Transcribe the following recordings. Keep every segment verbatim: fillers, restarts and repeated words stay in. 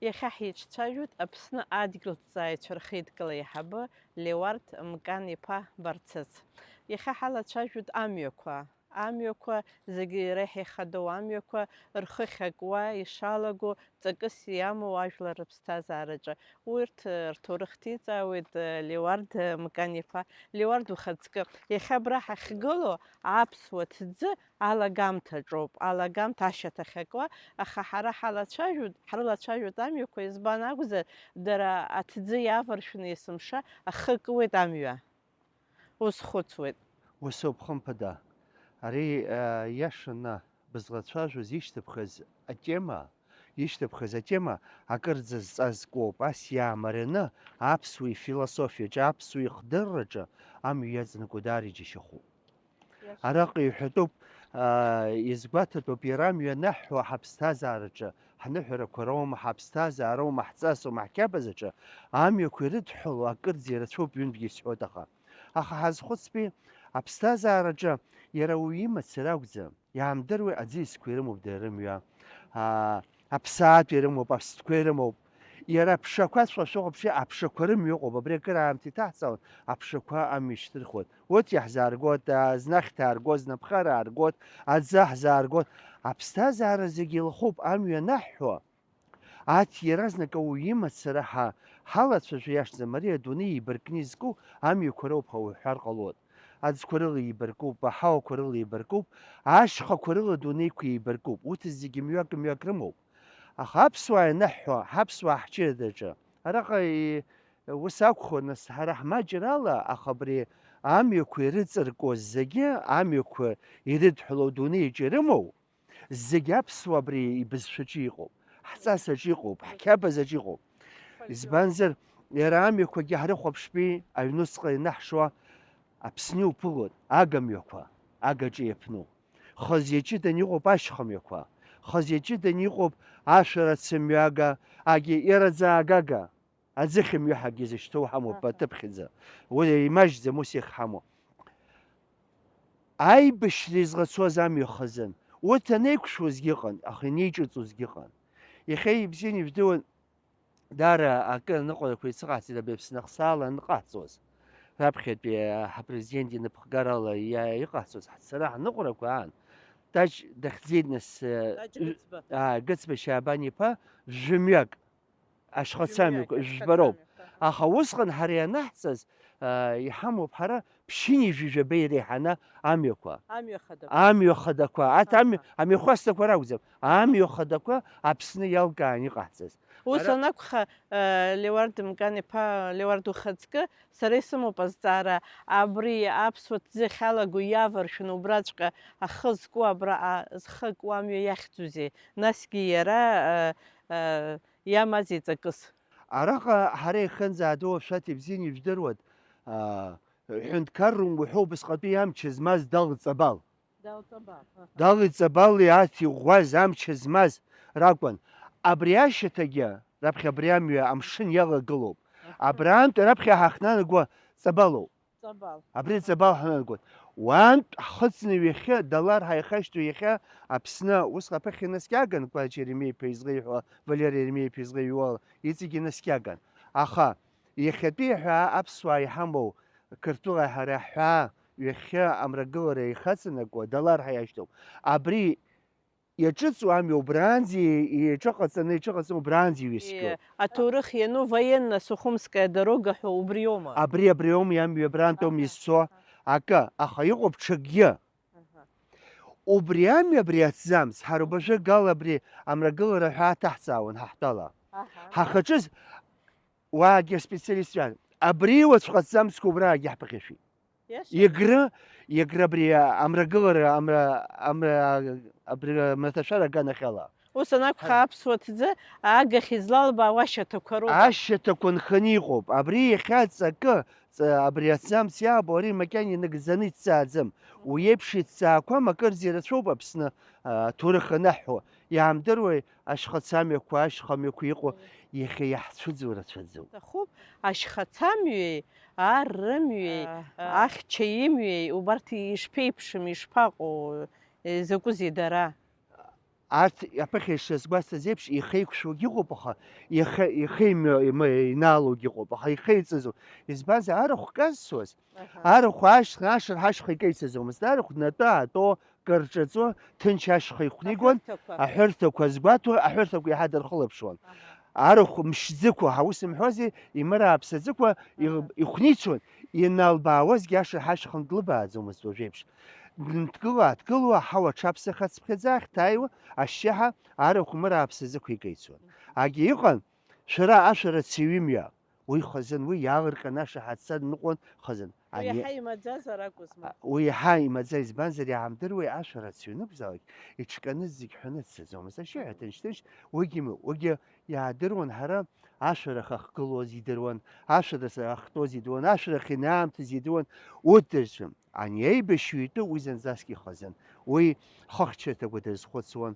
Иахьа ҳиҿцәажәоит Аԥсны адгьылҭҵааҩцәа рхеидкыла аиҳабы Леуард Мкан-иԥа Барцыц. Иахьа ҳалацәажәоит амҩақәа. Амҩақәа зегьы реиҳа ихадоу амҩақәа рхы ахьакуа, ишалаго, ҵакыс иамоу ажәлар рыԥсҭазаараҿы. Урҭ, э, рҭоурых ҭиҵаауеит, э, Леуард, э, Мкан-иԥа. Леуард, ухаҵкы. Иахьа абра ҳахьгылоу аԥсуа ҭӡы алагамҭаҿоуп, алагамҭа ашьаҭа ахьакуа, аха ҳара ҳалацәажәоит, ҳрылацәажәоит амҩақәа, избан акәзар, дара аҭӡы иаваршәны есымша ахы акуеит амҩа. Узхәыцуеит. Ус ауп, хымԥада. Ари, а, иашаны бызлацәажәоз ишьҭыԥхаз атема, ишьҭыԥхаз атема акырӡа зҵазкуоуп, ас иаамараны аԥсуа ифилософиаҿы, аԥсуа ихдырраҿы амҩа иаҵанакуа даара иџьашьахәуп. Иаша. Араҟа иҳәатәуп, аа, иазгәаҭатәуп, иара амҩа анаҳҳәо ҳаԥсҭазаараҿы, ҳныҳәарақәа роума, ҳаԥсҭазаароума, ҳҵасоума, ҳқьабз аҿы амҩақәа ирыдҳәалоу акырӡа ирацәоуп, ҩынтәгьы исҳәоит, аха. Аха ҳазхәыцтәи аԥсҭазаараҿы иара уаҩы имацара акәӡам, иаамдыруеи, аӡиасқәа ирымоуп дара рымҩа, аа, аԥсаатә ирымоуп, аԥстәқәа ирымоуп. Иара аԥшақәаҵәҟьа шәыхәаԥши, аԥшақәа рымҩа ыҟоуп, абри акыр аамҭа иҭаҳҵаауан, аԥшақәа амҩа ишьҭырхуан. Урҭ иаҳзааргоит, аа, зны ахьҭа ааргоит, зны аԥхара ааргоит, аӡы ҳзааргоит. Аԥсҭазаара зегьы илахәуп, амҩа анаҳҳәо, аҭ иаразнак ауаҩы имацара ҳа-, ҳалацәажәо иашаӡам, ари адунеи еибаркны изку амҩақәа роуп ҳәа уҳәар ҟалоит. Аӡқәа рыла еибаркуп, аҳауақәа рыла еибаркуп, ашьхақәа рыла адунеиқәа еибаркуп. Урҭ зегьы мҩак-мҩак рымоуп. Аха аԥсуаа ианыҳҳәо, ҳаԥсуаа ҳчеидаҿы, араҟа и-, ус акәхоит, нас, ҳара ҳмаҷрала, аха абри амҩақәа ирыҵаркуа зегьы, амҩақәа ирыдҳәалоу адунеиаҿ ирымоу, зегь аԥсуа абри ибызшәаҿы иҟоуп, ҳҵасаҿы иҟоуп, ҳқьабзаҿы иҟоуп. Избанзар, иара амҩақәагьы ҳрыхәаԥштәи, аҩнуҵҟа ианаҳшуа Аԥсны иуԥылоит, агамҩақәа, агаҿа иаԥну. Хазиа ҷыданы иҟоуп ашьхамҩақәа, хазиа ҷыданы иҟоуп ашәарацамҩага, агьи иараӡаагага. Аӡыхьмҩаҳагьы зышьҭоу ҳамоуп, аҳа, аҭыԥхьӡы. Уи имаҷӡам ус иахьҳамоу. Аибашьра изӷацоз амҩа хазын. Урҭ анеиқәшәозгьы ыҟан, аха инеиҿыҵуазгьы ыҟан. Иахьа ибзианы ижәдыруан, даара акыр аныҟәарақәа ицыҟаҳҵеит абри Аԥсны ахсаала аныҟаҳҵоз. Раԥхьатәи, а, ҳапрезидент инаԥхгарала иа-, иҟаҳҵоз ҳцара ҳаныҟәарақәа аан, Таҷ дахьӡеит нас, э, Таҷ Гыцба. А, Гыцба Шьаабан-иԥа, жәымҩак. Ашьхацамҩақәа, жәбароуп. Аха усҟан ҳара ианаҳҵаз, аа, иҳамоуп ҳара ԥшьынҩажәи жәаба иреиҳаны амҩақәа. Амҩа хадақәа. Амҩа хадақәа, аҭ-, амҩа, амҩахәасҭақәа ракәӡам, амҩа хадақәа Аԥсны иалкааны иҟаҳҵаз. Ус анакәха, э, Леуард Мкан-иԥа, Леуард ухаҵкы, сара исымоуп азҵаара, абри аԥсуа ҭӡы ахьалаго иаваршәны убраҵәҟьа ахы зку абра, а, зхы акуа амҩа иахьӡузеи? Насгьы иара, э, э, иамаз иҵакыс. Араҟа ҳара иахьынӡаадоу ашәаҭ ибзианы ижәдыруан, аа, ҳәынҭқарра умҳәо убасҟатәи амч змаз Дал Ҵабал. Дал Ҵабал, аҳа. Дал Ҵабали аҭ иӷәӷәаз амч змаз ракәын. Абри ашьаҭагьы, раԥхьа абри амҩа амшын иалагылоуп. Аҳа. Абраантә раԥхьа ҳахнанагуа Ҵабалоуп. Ҵабал. Абри Ҵабал ҳнанагоит. Уантә ҳхыҵны ҩахьы, Далар ҳаихашьҭоу иахьа Аԥсны, усҟан аԥыхьа наскьаган, Кәаҷ Еремеи-иԥа излеиҳәо, Валери Еремеи-иԥа излеиҩуала, иҵегьы наскьаган. Аха иахьатәи ҳәа аԥсуаа иҳамоу Қырҭтәыла ҳара ҳәа ҩахьхьы амрагылара ихаҵанакуа, Далар ҳәа иашьҭоуп. Абри иаҿыҵуа амҩа убраанӡа иаҿыҟаҵаны, иаҿыҟаҵаны убраанӡа иҩаскьоуп. Е, аҭоурых иану военно-Сухумская дорога ҳәа убриоума? Абри, абриоума, иамҩа абрантәоума, аҳа, изцо, аҳа, акы, аха иҟоуп ҽакгьы. Аҳа. Убри амҩа, абри аҭӡамц, ҳара убыржәы гала абри амрагылара ҳәа аҭаҳҵаауан ҳаҳтәала. Аҳа. Ҳахаҿыз уаагьы аспециалист иан. Абри уаҵәҟьа аҭӡамцқәа убраагьы ҳԥыхьашәеит. Иаша. Егры, Егры абри амрагылара, амра, амра, абри амраҭашәара аганахьала. Ус анакәха, ҳа- аԥсуа ҭӡы агахь излалбаауа ашьаҭақәа роуп. Ашьаҭақәа нханы иҟоуп. Абри иахьа ҵакы, ҵа-, абри аҭӡамц иаабо ари макьана инагӡаны иҭҵааӡам. Уи еиԥш иҭҵаақәам акырӡа ирацәоуп Аԥсны, а, аҭоурых анаҳҳәо. Иаамдыруеи ашьхацамҩақәа, ашьхамҩақәа иҟоу, иахьа иаҳцәыӡуа рацәаӡоуп. Сҭахуп, ашьхацамҩеи, ар рымҩеи, а, а, ахьча имҩеи, убарҭ ишԥеиԥшым, ишԥаҟоу, закәызеи дара? Арҭ аԥыхьа ишазгәасҭаз еиԥш, ихеиқәшәогьы ыҟоуп, аха ихе-, ихеимҩ-, имы-, инаалогьы ыҟоуп, аха ихеиҵазу? Избанзар, арахә казсуаз, Аҳа. Арахә ашьха, ашырҳәа ашьха икеицаӡомызт. Арахә днатәо-аатәо, кырҿаҵо, ҭынч ашьха ихәнигон, Аҳәырҭақәа. Аҳәырҭақәа згәаҭо, аҳәырҭақәа иаҳа дырхылаԥшуан. Аҳа. Арахә мшӡықәу, ҳа ус имҳәози, имырааԥсаӡыкәа, Аҳа. Ихәницуан, иналбаауазгьы ашырҳәа ашьха длыбааӡомызт уажәеиԥш. Дынҭгыла-ааҭгыло, аҳауа аҽаԥсахацыԥхьаӡа ахьҭааиуа, ашьшьыҳәа арахә мырааԥсаӡықәа икеицуан. Агьы иҟан, шәара ашәарыцаҩ имҩа. Уи хазын, уи иаалырҟьаны ашаҳаҭцәа дныҟәон хазын. Уи Ани- иаҳа имаӡазар акәызма? А, уи иаҳа имаӡа, избанзар, иаамдыруеи, ашәарыцаҩ ианакәзаалак, иҽканы зегь ҳәаны дцаӡомызт. Ашьшьыҳәа ҭынч-ҭынч, уигьы м-, уигьы иаадыруан ҳара ашәара ахьахгылоз идыруан, ашәара ахьтәоз идыруан, ашәарахь инаамҭаз идыруан, урҭ дырцәын. Ани аибашьҩы итәы уи зынӡаск ихазын. Уи хыхьчарҭақәа дазхәыцуан,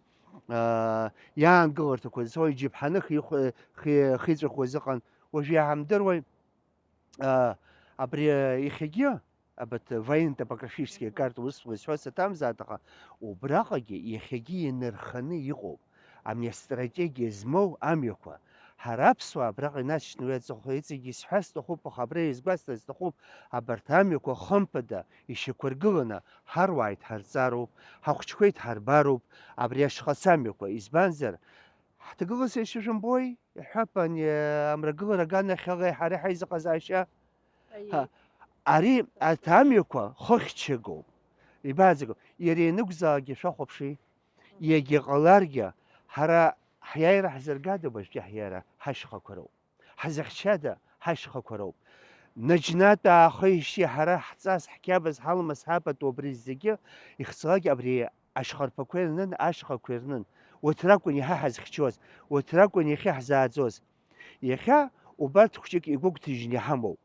аа, иаангыларҭақәа дазхәыцуан, иџьаԥҳаны хихә-, хи-, хиҵәахуаз ыҟан. Уажә иаҳамдыруеи, аа, абри, иахьагьы, абарҭ военно-топографические карты усҟан исҳәо саҭамзааит, аха убраҟагьы иахьагьы инарханы иҟоуп. Ами астратегиа змоу амҩақәа. Ҳара аԥсуаа абраҟа инаҵшьны уи аҵыхәа иҵегьы исҳәар сҭахуп, аха абра изгәасҭар сҭахуп, абарҭ амҩақәа хымԥада ишьақәыргыланы ҳаруаа идҳарҵароуп, ҳахәыҷқәа идҳарбароуп, абри ашьхацамҩақәа, избанзар, ҳҭагылазаашьа шәымбои? Иҳәап, ани амрагылара аганахьала ҳара ҳаизыҟазаашьа. Аиеи. Ҳа, ари арҭ амҩақәа хыхьчагоуп. Ибаӡаго, иара ианакәзаалакгьы шәахәаԥши. Егьа ҟаларгьы, ҳара ҳиааира ҳзыргада уажәтәи ҳиааира? Ҳашьхақәа роуп. Ҳзыхьчада? Ҳашьхақәа роуп. Наџьнатә аахеишьи ҳара ҳҵас, ҳқьабз, ҳаламыс, ҳабатәу абри зегьы ихцалак абри ашьхарԥақәа ирнын, ашьхақәа ирнын. Урҭ ракәын иаҳа ҳазхьчоз, урҭ ракәын иахьа ҳзааӡоз. Иахьа убарҭ хәҷык игәыгәҭажьны иҳамоуп.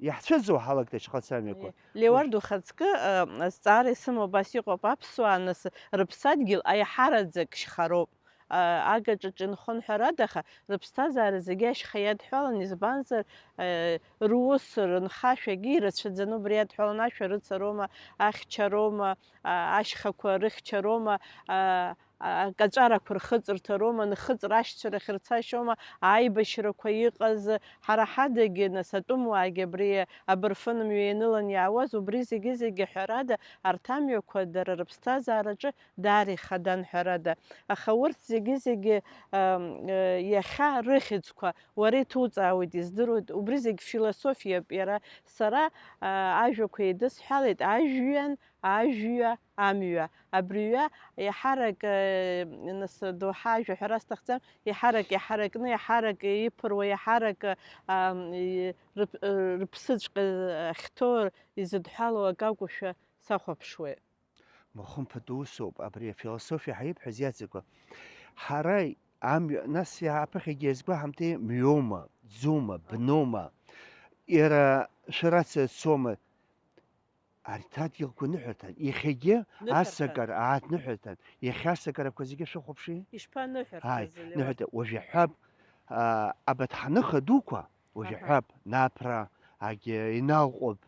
Иаҳцәыӡуа ҳалагт ашьхацамҩақәа. Леуард, ухаҵкы, а, азҵаара исымоу абас иҟоуп, аԥсуаа нас рыԥсадгьыл аиҳараӡак шьхароуп. А, агаҿаҿ инхон ҳәарада, аха рыԥсҭазаара зегьы ашьха иадҳәалан, избанзар, а, рус, рынхашәагьы ирацәаӡаны убри иадҳәалан, ашәа рыцароума, ахьчароума, а, ашьхақәа рыхьчароума, а, акаҵәарақәа рхыҵырҭа роума, нхыҵра ашьцәа рахь рцашьоума, аибашьрақәа иҟаз, ҳара ҳадагьы, нас, атәымуаагьы абри абырфын мҩа ианылан иаауаз, убри зегьы-зегьы, ҳәарада, арҭ амҩақәа дара рыԥсҭазаараҿы даара ихадан, ҳәарада. Аха урҭ зегьы-зегьы, ам, э, иахьа рыхьӡқәа уара иҭуҵаауеит, издыруеит, убри зегь философиоуп иара. Сара, а, ажәақәа еидысҳәалеит, ажәҩан, ажәҩа, амҩа. Абри ҩа иаҳарак, э, нас, доуҳа ажәа ҳәара сҭахӡам, иаҳарак, иаҳаракны, иаҳарак иԥыруа, иаҳарак, ам, и-, рыԥ-, э, рыԥсыҵәҟьа ахьҭоу изыдҳәалоу акакәушәа сахәаԥшуеит. Махәымԥатәи усоуп, абри афилософиа ҳаибҳәаз иаҵакы. Ҳара амҩа, нас иааԥыхьагьы иазгәаҳамҭеи, мҩоума, ӡума, бноума, иара шәарацара цома, арҭ адгьылқәа ныҳәарҭан, иахьагьы Ныҳәарҭан. Асакара, аа, ныҳәарҭан, иахьа асакарақәа зегьы шәыхәаԥши? Ишԥаныҳәарҭаз, Ааи, Леуард? Ныҳәарҭа, уажә иаҳҳәап, аа, абарҭ ҳаныха дуқәа, уажә Аҳа. Иаҳҳәап, Напра, агьы Иналҟәыб,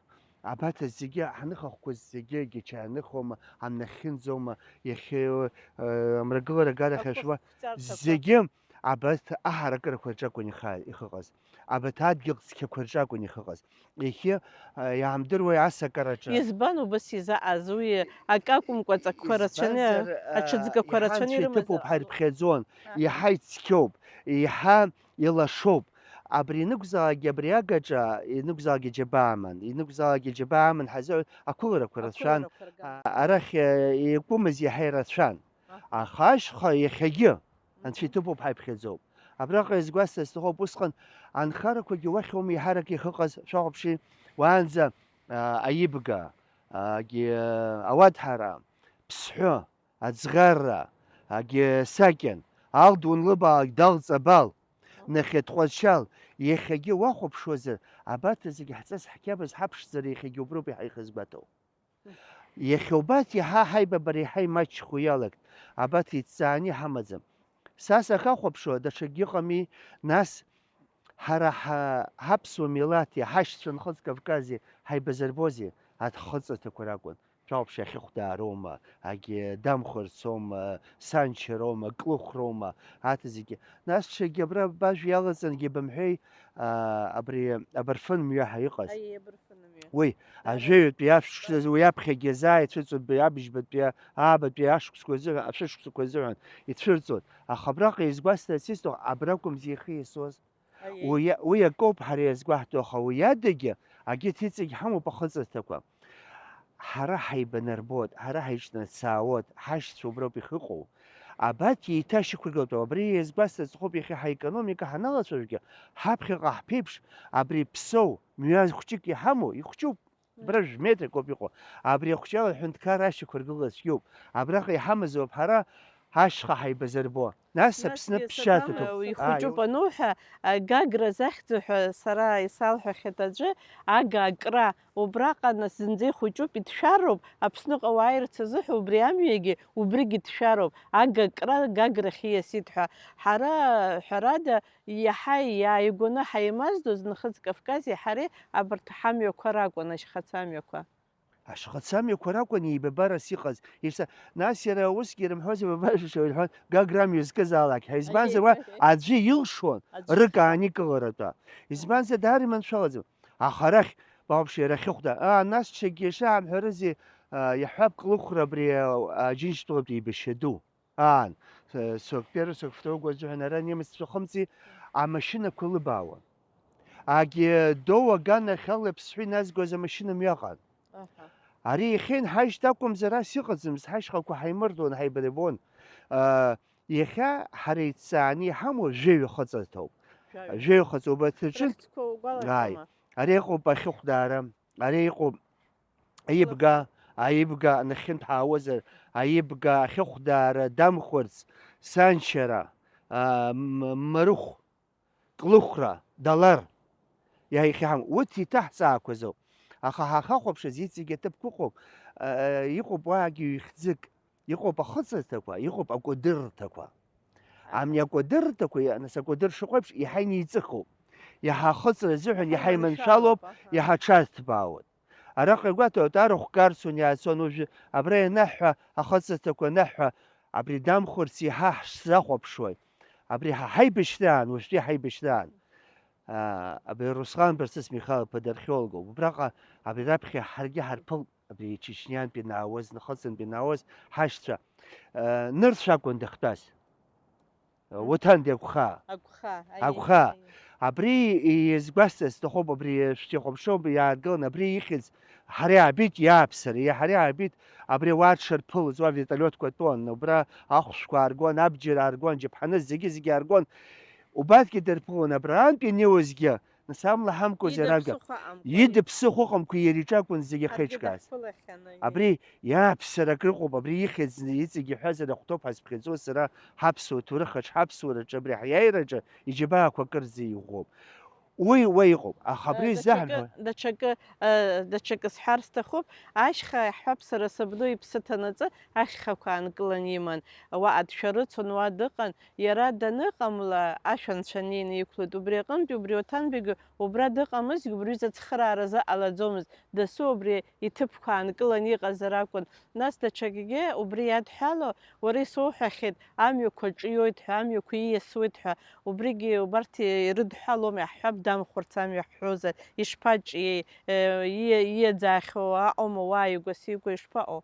абарҭ зегьы ҳаныхахқәа зегьы, агьы чааныхома, амнахьынӡома, иахьа, э, амрагылара агарахь Ақәыхә ашәуа, ԥҵарҭақәа. Зегьы абарҭ аҳаракырақәа рҿы акәын иха-, ихыҟаз. Абарҭ адгьыл цқьақәа рҿы акәын ихыҟаз. Иахьа, а, иаамдыруеи асакараҿы? Избан убас изааз? Уи акы акәымкәа, аҵакқәа рацәаны, Избанзар, а, аҽыҵгақәа иаҳа рацәаны анцәа ирымаз иҭыԥуп, ыҟоуп. Ҳаирԥхьаӡон, Аҳа. Иаҳа ицқьоуп, иаҳа илашоуп. Абри ианакәзаалакгьы, абри агаҿа ианакәзаалакгьы џьабаа аман, ианакәзаалакгьы џьабаа аман ҳазы ақәыларақәа рацәан. Ақәыларақәа рган. А, арахь, а, иакәымыз иаҳа ирацәан. Аҳа. Аха ашьха иахьагьы Анцәа иҭыԥуп, ҳаиԥхьаӡоуп. Абраҟа иазгәасҭар сҭахуп, усҟан анхарақәагьы уахь аума еиҳарак иахьыҟаз, шәахәаԥши, уаанӡа, аа, аибга, агьы, ауадҳара, ԥсҳәы, аӡӷарра, агьы сакьан, Алда уанлыбаалак далҵ абал, нахьхьи Тҟәарчал, иахьагьы уахәаԥшуазар, абарҭ зегьы ҳҵас ҳқьабз ҳаԥшӡара иахьагьы уброуп иаҳа ихазгәаҭоу. Иахьа убарҭ иаҳа ҳаибабара иаҳа имаҷхо иалагт, абарҭ иҭҵааны иҳамаӡам. Са сахьахәаԥшуа, даҽакгьы ыҟами, нас, ҳара ҳа-, ҳаԥсуа милаҭи ҳашьцәа нхыҵ Кавкази ҳаибазырбозеи, арҭ хыҵырҭақәа ракәын. Шәаҳәшьа ахьыхәдаароума, агьи дамхырцома, санчароума, клыхәроума, арҭ зегьы. Нас ҽакгьы абра бажә иалаҵангьы бымҳәеи, аа, абри абырфын мҩа ҳәа иҟаз. Аиеи, абырфын мҩа. Уи, Ара. Ажәаҩатәи ашықәсазы уи аԥхьагьы азааицәыҵоит, абри абыжьбатәи, аабатәи ашықәсқәа азыҳәан, ашәышықәсақәа азыҳәан ицәырҵуан. Аха абраҟа изгәасҭарц исҭаху, абракәымзи ихы иасуаз. Аиеи. Уи, уи акоуп ҳара иазгәаҳҭо, аха уи адагьы, агьырҭ иҵегь ҳамоуп ахыҵырҭақәа. Ҳара ҳаибанарбоит, ҳара ҳаиҿнарцаауеит, ҳашьцәа уброуп ихыҟоу. Абарҭ еиҭашьақәыргылатәуп. Абри иазгәасҭарц сҭахуп, иахьа ҳаекономика ҳаналацәажәогьы, ҳаԥхьаҟа ҳԥеиԥш, абри Ԥсоу, мҩа хәҷык иҳамоу, ихәҷуп. Абра жәметрак ауп иҟоу. Абри ахәҷала аҳәынҭқарра ашьақәыргыла цәгьоуп. Абраҟа иҳамазоуп ҳара ашьха ҳаибазырбо. Нас Аԥсны Насгьы ԥсшьарҭа Саҭана ҭоуп. Уи хәыҷуп Ааи. Ануҳәа, а, Гагра захьӡу ҳәа сара исалҳәахьеит аӡәы, ага акра, убраҟа нас зынӡа ихәыҷуп, иҭшәароуп, Аԥсныҟа уааирц азыҳәа убри амҩагьы, убригьы ҭшәароуп, ага акра Гаграхь ииасит ҳәа. Ҳара, ҳәарада, иаҳа иааигәаны ҳаимаздоз, нахыс Кавкази ҳареи абарҭ ҳамҩақәа ракәын, ашьхацамҩақәа. Ашьхацамҩақәа ракәын еибабарас иҟаз. Ишьҭа-, нас иара усгьы ирымҳәозар, бабажәшьа ирҳәон, Гагра амҩа зкызаалак ҳәа. Избанзар, уа Аиеи. Аӡәы илшон Аӡәы рык илшон. Ааникыларатәа. Избанзар, даара иманшәалаӡам. Аха арахь, вообще, иара ахьыхәда, аа, нас ҽакгьы ишаамҳәарызеи, аа, иаҳҳәап, Клыхәра абри, аа, Аџьынџьтәылатә еибашьра ду. Аан, э, сорок первый, сорок второй год азыҳәан ара немеццәа хымҵи, амашьынақәа лыбаауан. Агьи Доу аганахь ала иԥсҳәы иназгоз амашьына мҩаҟан. Аҳа. Ари иахьа инҳажьт акәымзар, ас иҟаӡамызт, ҳашьхақәа ҳаимырдон, ҳаибарбон. Э, иахьа ҳара иҭҵааны иҳамоу жәаҩа хыҵырҭоуп. Жәаҩа. Жәаҩа хыҵырҭоуп, убарҭ рҿы. Рыхьӡқәа угәалашәома? Ааи. Ари ыҟоуп ахьыхәдаара, ари ыҟоуп Аибга, аибга анахьынтә ҳаауазар, аибга ахьыхәдаара дамхәырц, санчара, а, м-, марыхә, клыхәра, далар, иа-, иахьаҳам-, урҭ иҭаҳҵаақәазоуп. Аха ҳахахәаԥшыз иҵегь аҭыԥқәа ыҟоуп, а, иҟоуп уаагьы ҩхьӡык, иҟоуп ахыҵырҭақәа, иҟоуп акәадыррҭақәа. Амни акәадыррҭақәа, иа-, нас акәадыр шыҟоу еиԥш, иаҳа инеиҵыхуп. Иаҳа ахыҵра азыҳәан, иаҳа Ҳаиманшәалоуп, иманшәалоуп, аха. Иаҳа аҽарҭбаауеит. Араҟа игәаҭоит, арахә карцон иаацон, уажәы абра ианаҳҳәа, ахыҵырҭақәа анаҳҳәа, абри дамхәырц иаҳа ҳшзахәаԥшуеит. Абри ҳа ҳаибашьраан, уажәтәи ҳаибашьраан. Аа, абри Руслан Барцыц Михал-иԥа дархеологоуп. Убраҟа абри раԥхьа ҳаргьы ҳарԥылт, абри Чечниантәи ианаауаз, нахыҵынтәи ианаауаз ҳашьцәа. Э, нырцә акәын дахьтәаз. Уҭанди агәхаа. Агәхаа, аиеи, Агәхаа. Аиеи. Абри иазгәасҭарц сҭахуп, абри шәҭихәаԥшуа иааргылан, абри ихьӡ ҳара иаабеит иааԥсара, ҳара иаабеит абри ауаа дшырԥылоз, уа вертолиотқәа тәон, убра ахәшәқәа ааргон, абџьар ааргон, џьаԥҳаны зегьы-зегьы ааргон. Убарҭгьы дырԥылон, абраантә инеиуазгьы, нас амла ҳамкуазар ага. Ида ԥсыхәа амкәа. Ида ԥсыхәа ыҟамкәа иара иҿакәын зегьы Ҳаргьы ахьеиҿкааз. Даҳԥылахьан, аиеи. Абри иааԥсара акрыҟоуп, абри ихьӡны иҵегьы иҳәазар ахәҭоуп ҳазԥхьаӡо сара ҳаԥсуа ҭоурыхаҿ, ҳаԥсуараҿы, абри ҳиааираҿы иџьабаақәа акырӡа иӷәӷәоуп. Уи уа иҟоуп, аха абри Э, даҽакы, изаҳҳәо даҽакы, э, даҽакы сҳәар сҭахуп, ашьха иаҳҳәап, сара сабду иԥсы ҭанаҵы ахьхақәа аанкылан иман, уаҟа дшәарыцон, уа дыҟан, иара даныҟамла, ашәанцәа неины иқәлеит, убри аҟынтәи убри Оҭанбегьы убра дыҟамызт, убри изы ацхырааразы ҟалаӡомызт, дасу убри иҭыԥқәа аанкылан иҟазар акәын. Нас даҽакгьы убри иадҳәало, уара исоуҳәахьеит, амҩақәа ҿиоит ҳәа, амҩақәа ииасуеит ҳәа, убригьы убарҭ ирыдҳәалома, иаҳҳәап, дамхәырц амҩа ҳҳәозар, ишԥаҿиеи, э, ииа-, ииаӡаахьоу аҟоума, уааигәа сигәа ишԥаҟоу?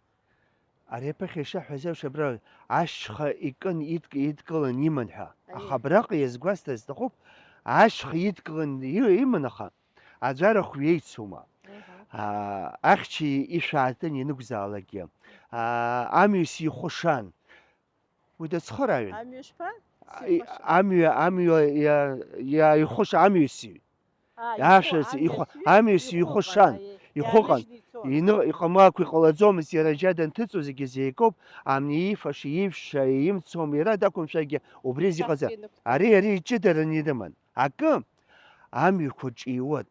Ари аԥыхьа ишаҳҳәаз еиԥш, абра ашьха икын идк-, идкылан иман ҳәа. Аиеи. Аха абраҟа иазгәасҭар сҭахуп, ашьха идкылан и-, иман, аха аӡәарахә иеицума? Мгм. Аа, ахьча ишәаартын ианықәзаалакгьы, аа, амҩа сихәышан. Уи дацхырааҩын. Амҩа шԥа? А, и-, Сихәышан. Амҩа, амҩа иа-, иа-, ихәыша амҩасҩы. А, Иашәарц ихәы, ихәы-, амҩасҩы, амҩасҩы ихәы ихәышан, ҟан, аиеи, ихәы ҟан. Иааныжьны ицон. Ины-, иҟамлакәа иҟалаӡомызт, иара аџьа данҭыҵуа зегьы зеикоуп, амни иифаша, иифша, имцом, иара дақәымшәагьы убри азы иҟаӡам. Ари, ари иҷыдараны ирыман. Акы, амҩақәа ҿиуан.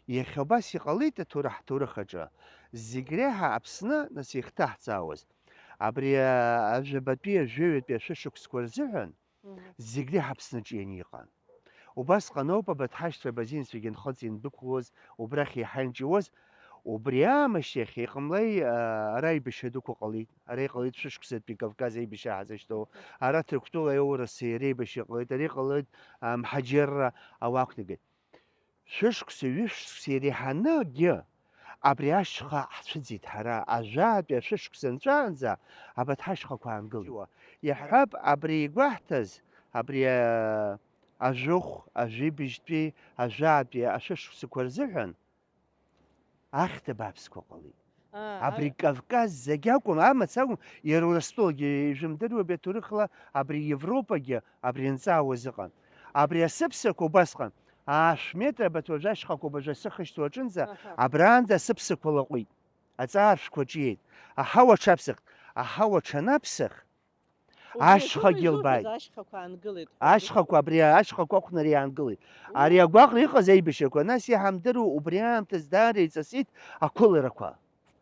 Иахьа убас иҟалеит аҭоурых ҳҭоурых аҿы. Зегь реиҳа Аԥсны, нас, иахьҭаҳҵаауаз, абри, а, ажәабатәи, ажәаҩатәи ашәышықәсқәа рзыҳәан, Мгм. Зегь реиҳа Аԥсны ҿианы иҟан. Убасҟаноуп абарҭ ҳашьцәа абазинцәагьы нхыҵ иандәықәлоз, убрахь еиҳа инҿиуаз, Убри аамышьҭахь иҟамлеи, а, ара аибашьра дуқәа ҟалеит. Ара иҟалеит шәышықәсатәи Кавказ аибашьра ҳазышьҭоу. Ара Ҭырқәтәылеи Аурыси реибашьра ҟалеит. Ара иҟалеит, а, мҳаџьырра ауақәнагеит. Шәышықәса, ҩышықәса иреиҳаныгьы абри ашьха ҳцәыӡит ҳара. Ажәаатәи ашәышықәса нҵәаанӡа абарҭ ҳашьхақәа аангылеит. Иаҳҳәап, абри игәаҳҭаз, абри, а, ажәохә, ажәибжьтәи, ажәаатәи ашәышықәсақәа рзыҳәан ахьҭа бааԥсқәа ҟалеит. Аа, Абри ара- Кавказ зегь акәым, амаца акәым, иара Урыстәылагьы ижәымдыруа, абри аҭоурыхла абри Европагьы абри анҵаауаз ыҟан. Абри асыԥсақәа убасҟан, аашә метр абарҭ уажәы ашьхақәа убажәы асы ахьышьҭоу аҿынӡа, Аҳа. абраанӡа асыԥсақәа лаҟәит. Аҵааршәқәа ҿиеит. Аҳауа аҽаԥсахт. Аҳауа аҽанаԥсах, Убри ашьхагьы изуҳәаз лбааит. Ашьхақәа аангылеит. Ашьхақәа, абри ашьхақәа акәны ари иаангылеит. Уи Ари агәаҟра иҟаз аибашьрақәа, нас иҳамдыруа, убри аамҭаз даара иҵасит ақәыларақәа.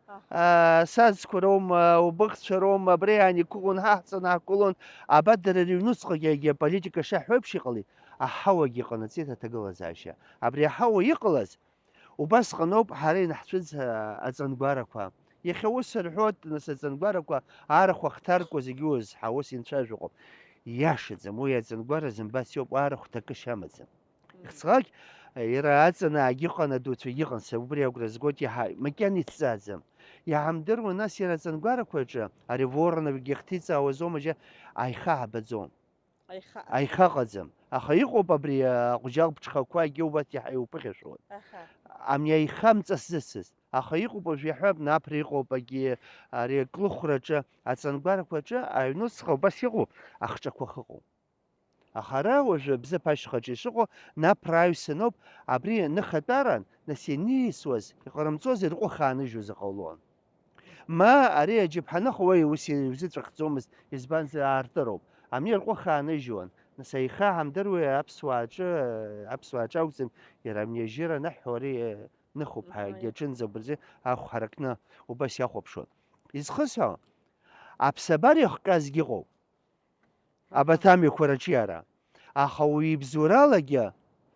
Аҳ. Аа, саӡқәа роума, убыхцәа роума, абра иаанықәылон, ҳаҳҵан ҳақәылон, абар дара рыҩнуҵҟагьы агьи аполитика шаҳҳәо еиԥш иҟалеит, аҳауагьы иҟанаҵеит аҭагылазаашьа. Абри аҳауа иҟалаз, убасҟаноуп ҳара ианаҳцәыӡ, а, аҵангәарақәа. Иахьа ус рҳәоит, нас аҵангәарақәа арахә ахҭаркуа зегьы уазҳа, ус инцәажәо ыҟоуп. Иашаӡам, уи аҵангәара зымбац иоуп, арахә ҭакышьа амаӡам. Ихьӡҟагь, иара аҵанаагьы ыҟан, адуцәагьы ыҟан, са убри агәра згоит иаҳа, макьана ицҵааӡам. Иаҳамдыруа, нас иара аҵангәарақәа рҿы, ари Вороновгьы ихҭиҵаауазоума, џьа, аиха ҳабаӡом. Аиха. Аиха ыҟаӡам. Аха иҟоуп абри, а, аҟәџьал ԥҽхақәагьы убарҭ иаҳа иуԥыхьашәон. Аҳа. Ами аиха мҵа сзысыз. Аха иҟоуп уажә иаҳҳәап, Наԥра иҟоуп, агьи ари аклыхәраҿы, аҵангәарақәаҿы, аҩнуҵҟа убас иҟоуп, ахҿақәа ахыҟоуп. Аха ара уажәы Бзыԥ ашьхаҿы ишыҟоу Наԥра аҩсаноуп, абри ныхатәаран, нас ианиасуаз, иҟарымҵозар рҟәых аанажьуазар ҟалон. Ма ари аџьаԥҳаныха уа ус иузыҵәахӡомызт, избанзар аартыроуп. Ами рҟәых аанажьуан. Нас аиха ҳамдыруеи аԥсуаа рҿы, аԥсуаа рҿы акәӡам, иара ами ажьыра аныҳәо ари ныхоуп ҳәа Мгм. Егьаҿынӡа убырзы ахә ҳаракны убас иахәаԥшуан. Изхысҳәаау, аԥсабара иахҟьазгьы ыҟоуп. Абарҭ амҩақәа рыҿиара. Аха ауаҩы ибзоуралагьы,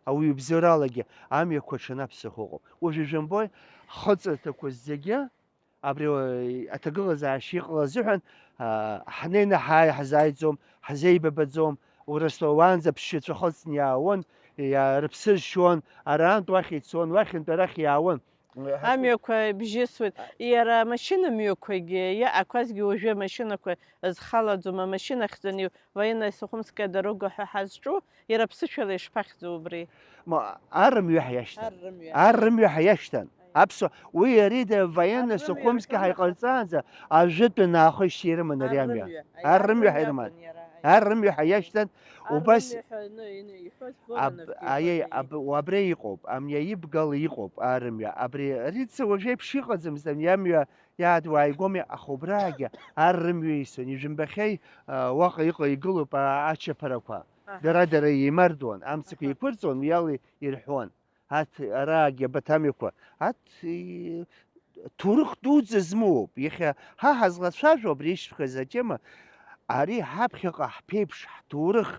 ауаҩы ибзоуралагьы амҩақәа аҽанаԥсахо ыҟоуп. Уажәы жәымбои, хыҵырҭақәа зегьы абри, э, аҭагылазаашьа иҟалаз азыҳәан, а, ҳнеины ҳааи ҳзааиӡом, ҳзеибабаӡом, Урыстәыла уаанӡа ԥсшьацәа хыҵны иаауан, иа-, рыԥсы зшьуан, арантә уахь ицон, уахьынтә арахь иаауан. Амҩақәа бжьысуеит. А- Иара амашьына мҩақәагьы, иа-, ақәазгьы уажәы амашьынақәа зхалаӡом, амашьына ахьӡаны Военная Сухумская дорога ҳәа ҳазҿу, иара аԥсышәала ишԥахьӡу убри? Ма, ар рымҩа ҳиашьҭан. Ар рымҩа. Ар рымҩа ҳиашьҭан. Аи. Аԥсуа, уи иареида Военная Ар рымҩа Сухумская рҳәон, аха ҳаиҟарҵаанӡа, ажәытәан аахышьҭ ирыман ари Ар амҩа. Рымҩа. Аи, Ар ар рымҩа рымҩа ҳирыман. Акәын иара, аи. Ар рымҩа ҳиашьҭан, Ар убас рымҩа ҳәа аны, ины иҳәоз аб-, Вороновгьы аиеи, иҳәоз, аиеи. Аб-, уа абра иҟоуп, ами аибгала иҟоуп, ар рымҩа. Абри, Рица уажә еиԥш иҟаӡамызт, ами амҩа иаадуа ааигәами, аха убраагьы ар рымҩа исҭон, ижәымбахьеи, а, уаҟа иҟа-, игылоуп, а, ачаԥарақәа. Аҳа. Дара-дара еимардуан, амцақәа Аҳа. Еиқәырҵон, уи ала ирҳәон. Аҭ-, араагьы абаҭ амҩақәа, аҭ-, и-, ҭоурых дуӡӡа змоуп. Иахьа ҳа ҳазлацәажәо абри ишьҭхыз атема, ари ҳаԥхьаҟа ҳԥеиԥш, ҳҭоурых,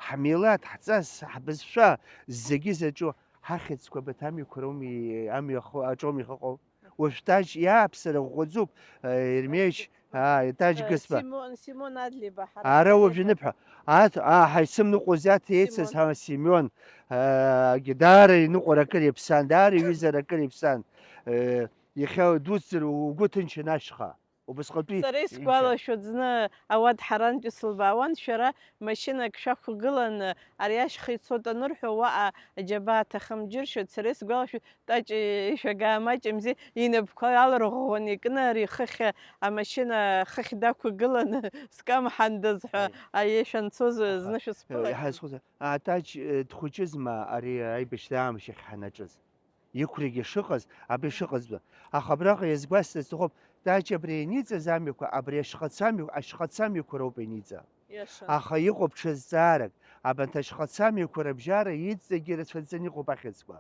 ҳмилаҭ, ҳҵас, ҳбызшәа зегьы заҿу ҳахьӡқәа абаҭ амҩақәа роуми, амҩа ахы-, аҿоуми иҟоу? Уажә Таџь иааԥсара ӷәӷәаӡуп, э, Ермеич, аа, Таџь Э, Гысба. Симон, Симон Адлеиба, ҳара Ара ҳаиҳаб. Уажә иныԥҳәа. Аҭ-, аа, ҳаицымныҟәоз иаҭ еицыз Симон. Ҳа Симеон. Аагьы даара иныҟәара акыр иаԥсан, даара иҩызара акыр иаԥсан. Э, иахьа дуӡӡар угәы ҭынчын ашьха. Убасҟатәи Сара иахьа. Исгәалашәоит, зны ауад ҳарантәи сылбаауан, шәара машьынак шәақәгыланы, ари ашьха ицоит анырҳәо, уаҟа аџьабаа аҭахым џьыршьоит. Сара исгәалашәоит, Таҷ ишәага маҷымзи, инапқәа аларӷәӷәаны икны, ари хыхь амашьына хыхь дақәгыланы, скамҳандаз ҳәа, Аи. Аиеи, шәанцоз Аха, зны шәысԥылахьан. Иаҳа исхәыцуа, а, Таҷ, э, дхәыҷызма ари аибашьра аамышьахь ҳанаҿыз? Иқәрагьы шыҟаз, абри шыҟазтәы. Аха абраҟа иазгәасҭар сҭахуп, Таҷ абри ианиҵаз амҩақәа, абри ашьхацамҩа-, ашьхацамҩақәа роуп ианиҵа. Иаша. Аха иҟоуп ҽазҵаарак, абанҭ ашьхацамҩақәа рыбжьара иҵегьы рацәаӡаны иҟоуп ахьӡқәа.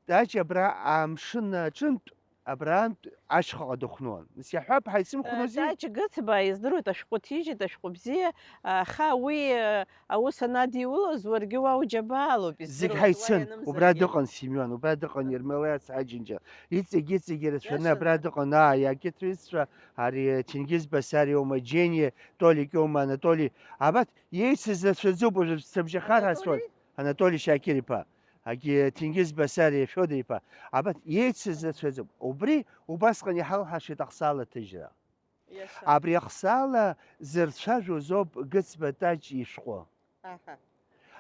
Таҷ абра амшын аҿынтә абраантә ашьхаҟа дыхәнон. Нас иаҳҳәап, ҳаицымхәнози? Таҷ Гыцба, издыруеит, ашәҟәы ҭижьит, ашәҟәы бзиа, аха уи, э, аус анадиулоз, уаргьы уа уџьабаалоуп, зегь издыруеит, уа ҳаицын, ианымзаргьы. Убра дыҟан Семион, убра дыҟан Ермолаиа Ацҳаџьынџьа. Иҵегь, иҵегь ирацәаны иашан. Абра дыҟан, аа, иагьырҭ рҩызцәа, ари Ҭенгиз Басариа, Омаџьениа, Толик Иома, Анатоли. Абарҭ иеицыз рацәаӡоуп, уажәы сыбжьахар ҳасуан. Анатоли? Анатоли Шакир-иԥа. Агьи Ҭенгиз Басариа Фиодор-иԥа, абарҭ иеицыз рацәаӡоуп. Убри убасҟан иҳалҳашеит ахсаала аҭыжьра. Иаша. Абри ахсаала зырцәажәоз ауп Гыцба Таҷ ишәҟәы. Аҳа.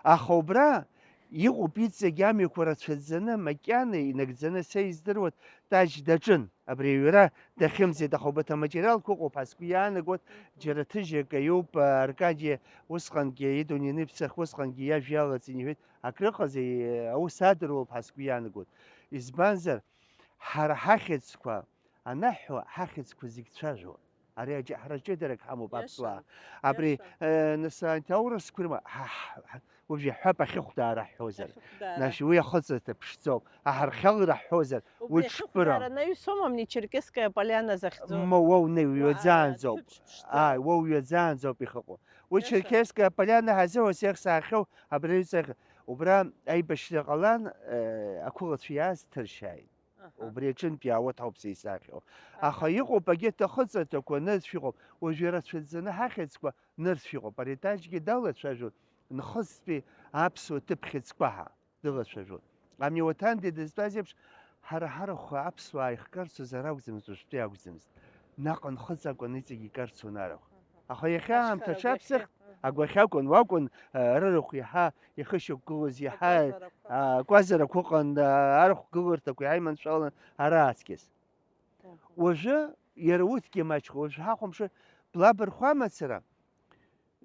Аха убра иҟоуп иҵегь амҩақәа рацәаӡаны, макьана инагӡаны, са издыруа, Таҷ даҿын. Абри аҩра дахьымӡеит, аха убарҭ аматериалқәа ыҟоуп ҳәа сгәы иаанагоит, џьара ҭыжьак аиуп, Аркади усҟангьы идунеи аныԥсах, усҟангьы иажәа иалаҵин иҳәеит, акрыҟазеи, аус адыруоуп ҳәа сгәы иаанагоит. Избанзар, ҳара ҳахьӡқәа анаҳҳәо, ҳахьӡқәа зегь цәажәо. Ари аҷ-, ҳара ҷыдарак ҳамоуп, иаша, аԥсуаа. Абри, иаша. Э, нас, анҭ аурысқәа ирыма-, ҳа, ҳа, ҳа, уажә иаҳҳәап, ахьыхәдаара ҳҳәозар. Ахьыхәдаара. Нас уи ахыҵырҭа ԥшӡоуп. Аҳархьалара ҳҳәозар, уи убри ҽԥырам. Ахьыхәдаара анаҩсома, амни Черкесская поляна захьӡу? Ма уа унеи, уа, уҩаӡаанӡоуп. Ԥыԥшӡа. Ааи, уа уҩаӡаанӡоуп ихыҟоу. Уи иаша. Черкесская поляна ҳазыҳәа сех саахьоу абри аҩҵаҟа. Убра аибашьра ҟалан, э, ақәылацәа иааз ҭыршьааит. Аҳа. Убри аҿынтә иаауеит ҳауп са исахьоу. Аха, аҳа, иҟоуп агьырҭ ахыҵырҭақәа, нырцә иҟоуп. Уажәы ирацәаӡаны ҳахьӡқәа нырцә иҟоуп. Ари Таҷгьы далацәажәон нхыстәи аԥсуа ҭыԥ хьыӡқәа ҳәа дылацәажәон. Ами Уаҭанди дызтәаз еиԥш, ҳара ҳарахә аԥсуаа ихкарцозар акәӡамызт, уажәтәи акәӡамызт. Наҟ нхыҵ акәын иҵегь икарцон арахә. Аха иахьа аамҭа аҽаԥсахт, агәахьакәын, уакәын, а, рырахә иаҳа ихышьақәгылоз, иаҳа, агәазарақәа, а, агәазарақәа ыҟан, а, арахә гыларҭақәа иаҳа иманшәалан ара аҵкьыс. Мгм. Уажәы иара урҭгьы маҷхо, уажә ҳахәамԥшыр, Блабырхәа мацара,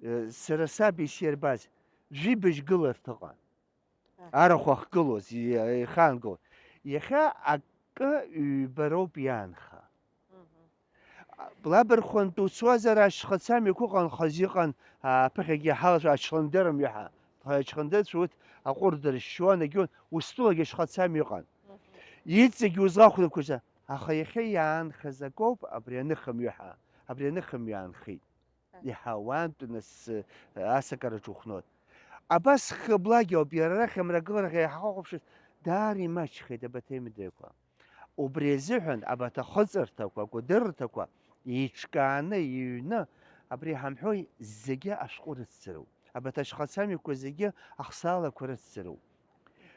э, сара саб исирбаз, жәибжь гыларҭа ыҟан. Аҳа. Арахә ахгылоз, и-, ихаангылоз. Иахьа акы ҩба роуп иаанха. Мгм. Блабырхәантә уцозар, ашьхыц амҩақәа ыҟан, хазы иҟан, а, ԥыхьагьы иҳалшо ачландыр мҩа ҳәа. Ачландырцәа урҭ аҟәырд ршьшьуан, егьиун, устәылагьы ашьхыц амҩа ыҟан. Мгм. Иҵегь узлахәнақәаз, аха иахьа иаанхаз акоуп абри аныхамҩа ҳәа, абри аныхамҩа аанхеит. Иаҳауантә нас, э, асакараҿ ухәнот. Абас хыблагьы ауп, иара арахь амрагыларахь иаҳахәаԥшыз даара имаҷхеит абаҭеимдеиқәа. Убри азыҳәан абаҭ ахыҵырҭақәа, акәадыррҭақәа еиҿкааны, иҩны, абри ҳамҳәои, зегьы ашәҟәы рыцзароуп. Абаҭ ашьхацамҩақәа зегьы ахсаалақәа рыцзароуп.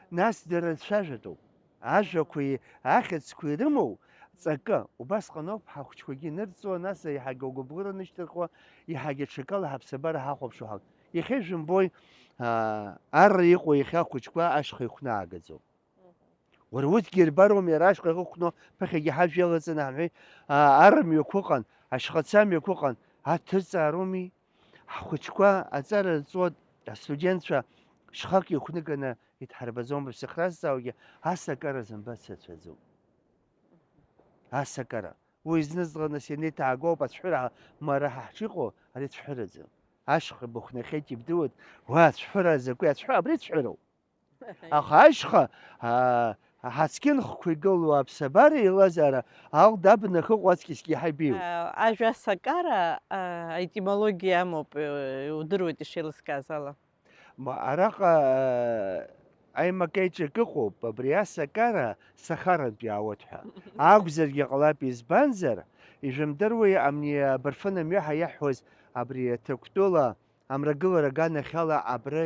Нас дара рцәажәатәуп. Ажәақәеи ахьӡқәеи рымоу ҵакы, убасҟаноуп ҳахәыҷқәагьы нырҵуа, нас еиҳагьы агәыбылра нышьҭырхуа, еиҳагьы ҽакала ҳаԥсабара ҳахәаԥшуа ҳауп. Иахьа ижәымбои, аа, арра иҟоу иахьа ахәыҷқәа ашьха ихәнаагаӡоуп. Уара урҭгьы ирбароуми, ара ашьха ихықәкны ԥыхьагьы ҳажәҩа алаҵаны ҳамҳәеи, аа, арымҩақәа ыҟан, ашьхацамҩақәа ыҟан, аҭырҵаароуми? Ҳхәыҷқәа аҵара рҵоит, астудентцәа шьхак ихәныганы идҳарбаӡом, рыԥсыхра зҵааугьы ас акара зымбац рацәаӡоуп. Ас акара. Уи зны-зынла нас ианеиҭаагоуп ацәҳәыра, ма ара ҳа ҳҿы иҟоу, ари цәҳәыраӡам. Ашьха быхәнахьеит ибдыруеит, уа ацәҳәыра закәи ацәҳәыра, абри цәҳәыроуп. Аха ашьха, аа, аҳацқьынхқәа игылоу аԥсабара еилазаара, алда абнахыҟә аҵкьысгьы иаҳа ибеиоуп. Ажәа сакара, а, аетимологиа амоуп, э, удыруеит ишеилыскааз ала. Ма, араҟа, э, аимакеиҿак ыҟоуп, абри асакара сахарантә иаауеит ҳәа. Акәзаргьы ҟалап, избанзар, ижәымдыруеи, амни абырфын амҩа ҳәа иаҳҳәоз абри Ҭырқәтәыла амрагылара аганахьала абра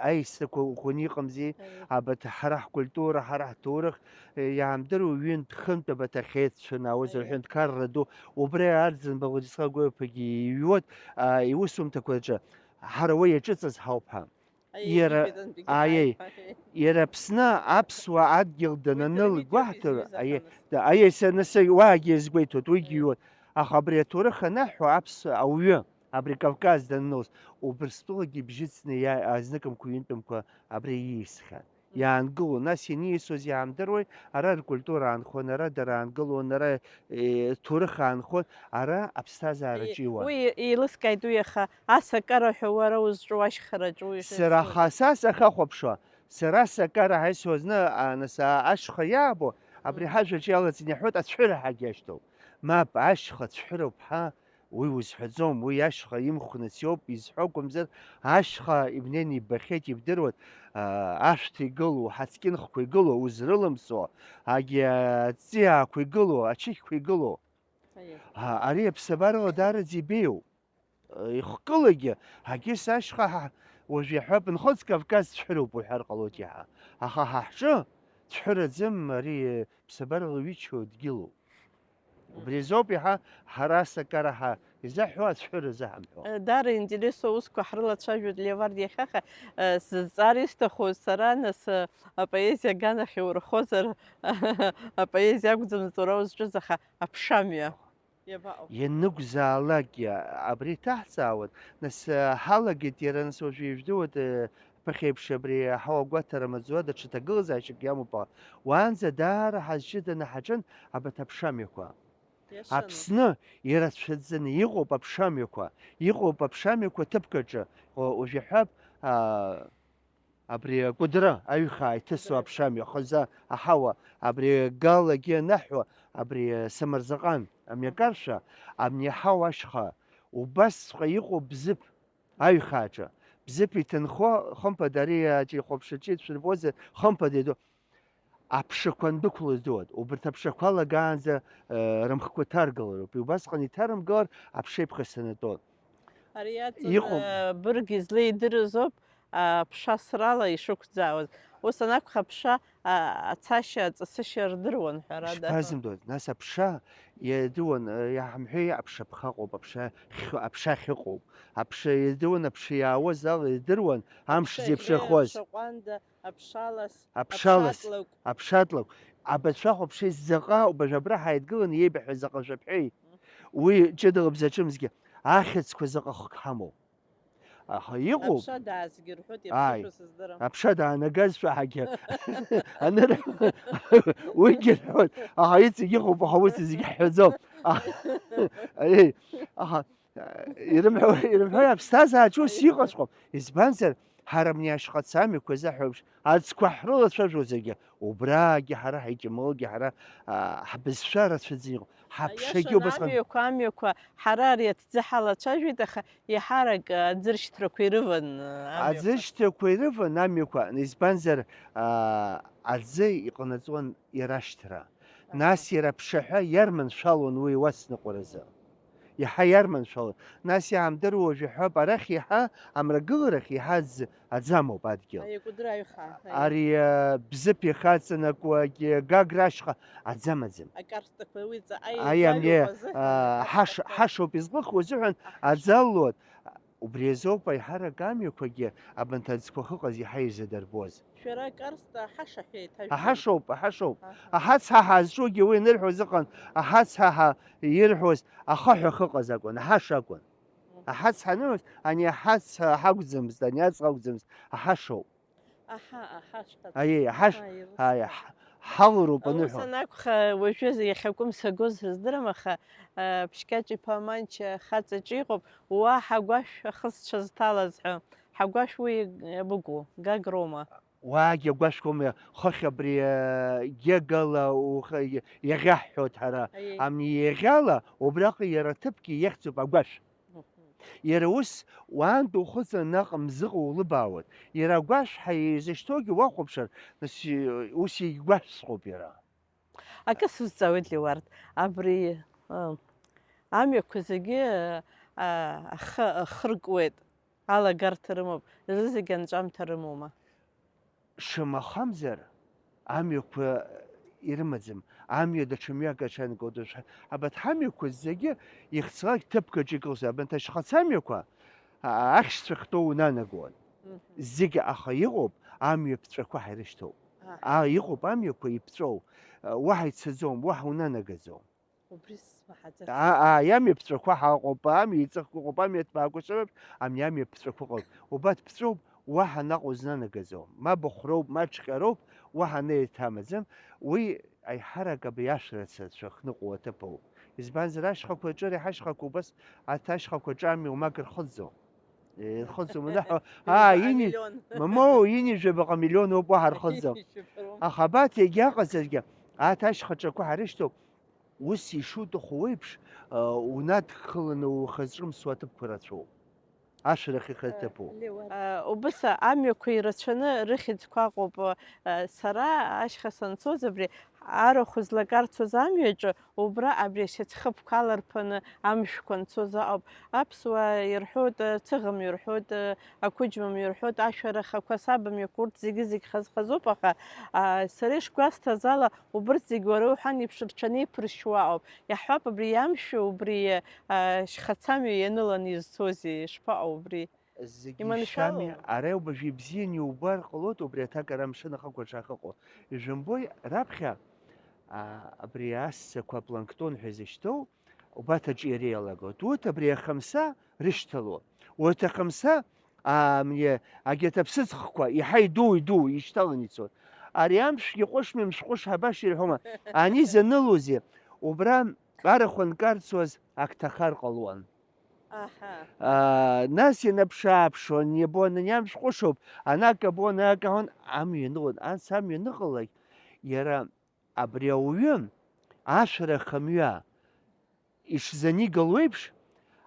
аисрақәа ӷәӷәаны иҟамзи, абаҭ ҳара ҳкультура, ҳара ҳҭоурых, э, иаамдыруа ҩынтә-хынтә абаҭ ахьеицәынаауаз, аҳәынҭқарра ду, убра Арӡынба Владислав Гәаҩаԥагьы иҩуеит, а, иусумҭақәа рҿы, ҳара уи иаҿыҵыз ҳауп ҳәа. Иара, аиеи, иара Аԥсны аԥсуа адгьыл дананылгәаҳҭар, аиеи, да, аиеи, са, нас, уаагьы иазгәеиҭоит, уигьы иҩуеит. Аха абри аҭоурых анаҳҳәо, аԥс-, ауаҩы, абри Кавказ даннылз, Убрыстәылагьы ибжьыцны иа-, азныкымкәа-ҩынтәымкәа абра ииасхьан. Иаангылон, нас ианиасуаз иаамдыруеи, ара ркультура аанхон, ара дара аангылон, ара, е, ҭоурых аанхон, ара аԥсҭазаараҿы иуан. Уи еилыскааит уи иаха, ас акара ҳәа уара узҿу ашьхараҿы уи. Сара аха са сахьахәаԥшуа, сара сакара ҳәа исҳәо зны, а, нас, а, ашьха иаабо, Абри ҳажәаҿы иалаҵаны иаҳәоит, ацәҳәыра ҳәагьы иашьҭоуп. Мап, ашьха цәҳәыроуп ҳәа, уи узҳәаӡом, уи ашьха имхәнац иоуп изҳәо акәымзар, ашьха ибнеины иббахьеит, ибдыруан, аа, ашәҭ игылоу, ҳацкьынхқәа игылоу, узрылымсуа, агьи аҵиаақәа игылоу, ачыхьқәа игылоу. Аиеи. А, ари аԥсабарала даараӡа ибеиоуп. Ихкылагьы, егьыс ашьха ҳа, уажә иаҳҳәап, нхоҵ Кавказ цәҳәыроуп уҳәар ҟалоит иаҳа. Аха ҳа ҳҿы цәҳәыраӡам, ари ԥсабарала ҩычоу дгьылуп. Убри азоуп иаҳа ҳара асакара ҳа изаҳҳәо, ацәҳәыра заҳамҳәо. Даара интересу аусқәа ҳрылацәажәоит Леовард иахьаха, э, сзҵаар исҭаху сара, нас, э, апоезиа аганахь иурхозар, апоезиа акәӡамызт уара узҿыз, аха аԥшамҩа. Иабаҟоу? Ианнықәзаалакгьы абри иҭаҳҵаауан, нас, ҳалагеит иара, нас уажәы ижәдыруеит, ԥыхьеиԥш абри аҳауа гәаҭара маӡоуа даҽа ҭагылазаашьак иамоуп, аха уаанӡа даара ҳазҷыданы ҳаҿын абарҭ аԥшамҩақәа. Иашаны. Аԥсны ирацәаӡаны иҟоуп аԥшамҩақәа, иҟоуп аԥшамҩақәа ҭыԥк аҿы, уажә иаҳҳәап, аа, Абри акәыдры аҩхаа иҭысу аԥшамҩа хазы аҳауа, абри Галагьы анаҳәо, абри Самырзаҟан амҩакаршәа, амни аҳауа ашьха, убасҵәҟьа иҟоуп Бзыԥ аҩхааҿы. Бзыԥ иҭынхо, хымԥада ари аҿы ихәаԥшаҿы ицәырбозар, хымԥада иду-, аԥшақәа андәықәлоз дууеит. Убарҭ аԥшақәа алагаанӡа, э, рымхқәа ҭаргалароуп. Убасҟан иҭарымгалар, аԥша иԥхасҭанатәон. Ари иаҵан, Иҟоуп. Э, бырг излеидырыз ауп, а, аԥша асрала ишықәӡаауаз. Ус анакәха, аԥша, а, ацашьа, аҵысышьа рдыруан, ҳәарада. Ишԥазымдоз? Нас аԥша иадыруан, э, иаҳамҳәеи, аԥша ԥха ыҟоуп, аԥша хьы-, аԥша ахьыҟоуп. Аԥша иадыруан, аԥша иаауаз ала идыруан, амш Аԥша зеиԥшрахоз. Шаҟәанда, аԥшалас, Аԥшалас, аԥшатлакә. Аԥшатлакә. Абацәахә аԥша изаҟа, убажә абра ҳаидгыланы иеибаҳәаз заҟа шәаҳәеи? Уи ҷыдала бзаҿымзгьы, ахьӡқәа заҟа хк ҳамоу. Аха иҟоуп. Аԥша даазгьы рҳәоит, Ааи. Иаԥсышәа сыздырам. Аԥша даанагазшәа ҳагьы аныр-, уигьы рҳәоит. Аха иҵегь иҟоуп, аха урҭ зегьы ҳҳәаӡом. Аха, аиеи, аха, ирымҳәо, ирымҳәои, аԥсҭазаараҿы ус иҟаҵәҟьоуп. Избанзар, ҳара абни ашьхац амҩақәа заҳәоуп, аӡқәа ҳрылацәажәозаргьы, убраагьы ҳара ҳаиҿамылгьы ҳара, а, ҳбызшәа рацәаӡаны иҟоуп. Ҳаԥшагьы Аиашаны убасҟан. Амҩақәа, амҩақәа, ҳара ари аҭӡы ҳалацәажәеит, аха иаҳарак, а, аӡыршьҭрақәа ирыван, а, амҩақәа. Аӡыршьҭрақәа ирыван амҩақәа, избанзар, а, аӡы иҟанаҵон ирашьҭра. Аҳа. Нас иара аԥшаҳәа иарманшәалон уи уасныҟәаразы. Иаҳа иарманшәалон. Нас иаамдыруа уажә иҳәап, арахь иаҳа амрагыларахь иаҳа аӡ-, аӡамоуп адгьыл. Ари акәыдры аҩхаа, аи. Ари, а, Бзыԥ ихаҵанакуагьы Гагра ашьха аӡамаӡам. Акарстақәа уи ҵаҟа Аи, амни, еиҿаҩуп азыҳәан, а, ҳаш-, акарстақәа. Ҳашоуп изҟыху азыҳәан Аҳ. Аӡаллоит. Убри азоуп аиҳарак амҩақәагьы абанҭ аӡқәа ахьыҟаз иаҳа ирзадырбоз. Шәара акарст аҳаша ҳәа еиҭажәлоит. Аҳашоуп, аҳашоуп. Аҳа. Аҳац ҳаҳа зҿугьы уи анырҳәоз ыҟан, аҳац ҳаҳа ирҳәоз ахаҳә ахьыҟаз акәын, аҳаша акәын. Мгм. Аҳац ҳанырҳәоз, ани аҳац ҳа-, ҳакәӡамызт, ани аҵх акәӡамызт, аҳашоуп. Аҳа, аҳа, шәҳәа. Аиеи, аҳаш-, Аиеи, аиеи, ус. Ҳ-, ҳалроуп Аус аныҳәа. Анакәха, уажәы иахьакәым сагоз сыздырам, аха, а, Ԥшькьаҿ-иԥа Манча хаҵаҿы иҟоуп, уа ҳагәашә ахысцәа зҭалаз ҳәа. Ҳагәашә уи иабыкәу, Гагроума? Уаагьы агәашәқәоума, хыхь абри, а, Гегала ухы-, иаӷьаҳҳәоит ҳара. Аиеи. Ами иаӷьала, убраҟа иара аҭыԥгьы иахьӡуп агәашә. Мгм. Иара ус, уаантәи ухыҵын наҟ мзыҟа улыбаауеит. Иара агәашә ҳәа изышьҭоугьы уахәаԥшыр, нас, ус игәашәҵәҟьоуп иара. Акы сузҵаауеит, Леуард. Абри, а, амҩақәа зегьы, а, ахы, ахы ркуеит, алагарҭа рымоуп, зегьы анҵәамҭа рымоума? Шамахамзар, амҩақәа ирымаӡам, амҩа даҽа мҩак аҿы анкылдыршәа. Абарҭ ҳамҩақәа зегьы ихцалак ҭыԥк аҿы икылсуан. Абарҭ ашьхац амҩақәа, а, ахьшьцәа ахьтәоу унанагон. Мгм. Зегьы аха иҟоуп, амҩа ԥҵәақәа ҳәа ирышьҭоуп. Аҳ. А, иҟоуп амҩақәа иԥҵәоу, а, уаҳа ицаӡом, уаҳа унанагаӡом. Убри смаҳаӡац. А, а, амҩа ԥҵәақәа ҳаҟоуп, амҩа иҵыхқәа ыҟоуп, амҩа ҭбаақәа шырҳәоз, ами, амҩа ԥҵәақәа ыҟоуп. Убарҭ ԥҵәоуп, уаҳа наҟ узнанагаӡом. Ма быхәроуп, ма ҽҟьароуп, уаҳа неиҭамаӡам. Уи аиҳарак абри ашәарыцацәа ахныҟәо аҭыԥ ауп. Избанзар, ашьхақәа аҿы, ари ҳашьхақәа убас, арҭ ашьхақәа аҿы амҩа уамак рхыҵӡом. Ирхыҵуама наҳәа? Ҩажәа Аа, ини-, миллион. Мамоу, ини жәабаҟа миллион ауп, уаҳа рхыҵӡом. Ишәыҳәару? Аха абарҭ егьаҟазаргьы, Аҭ ашьхаҿақәа ҳарышьҭоуп, ус ишуҭаху еиԥш, унадкыланы ухазҿымсуа аҭыԥқәа рацәоуп. Ашәарах ихаҭыԥу. Убыс амҩақәа ирацәаны рыхьӡқәа ыҟоуп. Сара ашьха санцоз абри арахә злакарцоз амҩаҿы, убра абри ашьацхыԥқәа аларԥаны амшәқәа анцоз аҟоуп. Аԥсуаа ирҳәоит, цыӷ амҩа рҳәоит, ақәыџьма амҩа рҳәоит, ашәарах, ақәасаб амҩақәа, урҭ зегьы-зегь хаз-хазуп, аха сара ишгәасҭаз ала, убырҭ зегь уара уҳәан еиԥш рҽанеиԥыршьуа ауп. Иаҳҳәап, абри иамшәо, убри ашьхацамҩа ианыланы изцозеи, ишԥаҟоу убри? Зегьы ишами, ара убажә ибзианы иубар ҟалоит убри аҭак ара амшын ахықәаҿы ахьыҟоу. Ижәымбои, раԥхьа, аа, абри ассақәа планктон ҳәа изышьҭоу убарҭ аҿиара иалагоит. Урҭ абри ахамса рышьҭалоит. Урҭ ахамса, аа, мне, агьырҭ аԥсыӡхқәа иаҳа идуу, идуу ишьҭаланы ицоит. Ари амшгьы ҟәышми мшҟәыши ҳабашьа ирҳәома? Ани занылозеи? Убра арахә анкарцуаз ак ҭахар ҟалуан. Аҳа. Аа, нас ианаԥшы-ааԥшуан, иабон, ани амш ҟәышуп, анак абон, ак аҳәон, амҩа аныҟәон. Анс амҩа аныҟалалак, иара абри ауаҩы ашәарах амҩа ишзанигало еиԥш,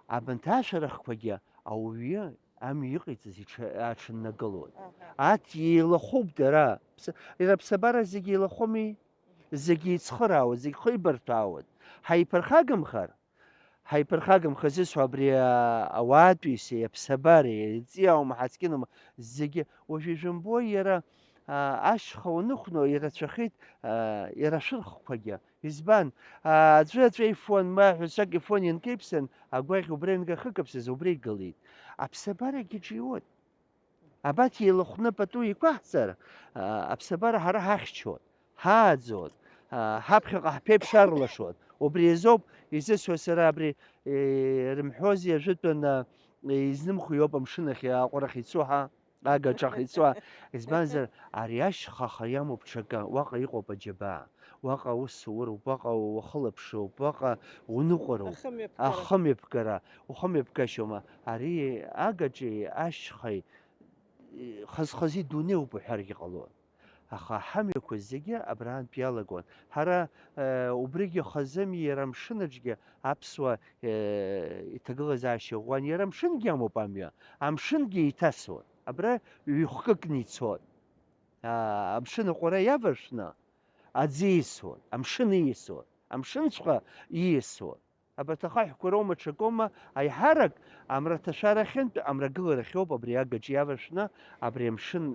абанҭ ашәарахқәагьы ауаҩы амҩа иҟаиҵаз иҽ-, аҽыннагылоит. Аҳа. Аҭ еилахәуп дара. Ԥс-, иара аԥсабара зегьы еилахәыми? Зегьы еицхыраауеит, зегь хеибарҭәаауеит. Ҳаиԥырхагамхар, ҳаиԥырхагамхар зысҳәо абри, а, ауаатәыҩсеи аԥсабареи, аҵиааума, ҳацкьынума, зегьы, уажә ижәымбои, иара, а, ашьха уныхәно ирацәахеит, а, иара ашәырхқәагьы. Избан? А, аӡәы аҵәа ифон, ма ҳәа ҽак ифон, ианкеиԥсан, агәаӷь убра иангахыкаԥсаз, убра игылеит. Аԥсабарагьы ҿиуеит. Абарҭ еилыхәны пату еиқәаҳҵар, а, аԥсабара ҳара ҳахьчоит, ҳааӡоит, а, ҳаԥхьаҟа ҳԥеиԥш арлашоит. Убри азоуп изысҳәо сара абри, е, рымҳәози ажәытәан, а, изнымхо иоуп амшын ахь аҟәарахь ицо ҳа, агаҿахь ицо ҳа. Избанзар, ари ашьха аха иамоуп ҽакы, уаҟа иҟоуп аџьабаа. Уаҟа аус уроуп, уаҟа уахылаԥшроуп, уаҟа уныҟәароуп. Ахымҩаԥгара. Ахымҩаԥгара, ухымҩаԥгашьоума? Ари агаҿеи ашьхеи, хаз-хаз идунеиуп уҳәаргьы ҟалон. Аха ҳамҩақәа зегьы абраантә иалагон. Ҳара, э, убригьы хазыми, иара амшынаҿгьы аԥсуа, э, иҭагылазаашьа ӷәӷәан, иара амшынгьы амоуп амҩа, амшынгьы еиҭасуан. Абра ҩ-хкыкны ицон. Аа, амшын аҟәара иаваршәны, аӡы ииасуан, амшын ииасуан, амшынҵәҟьа ииасуан. Абарҭ ахаҳәқәа роума ҽакоума, аиҳарак амраҭашәарахьынтә амрагыларахьоуп абри агаҿа иаваршәны, абри амшын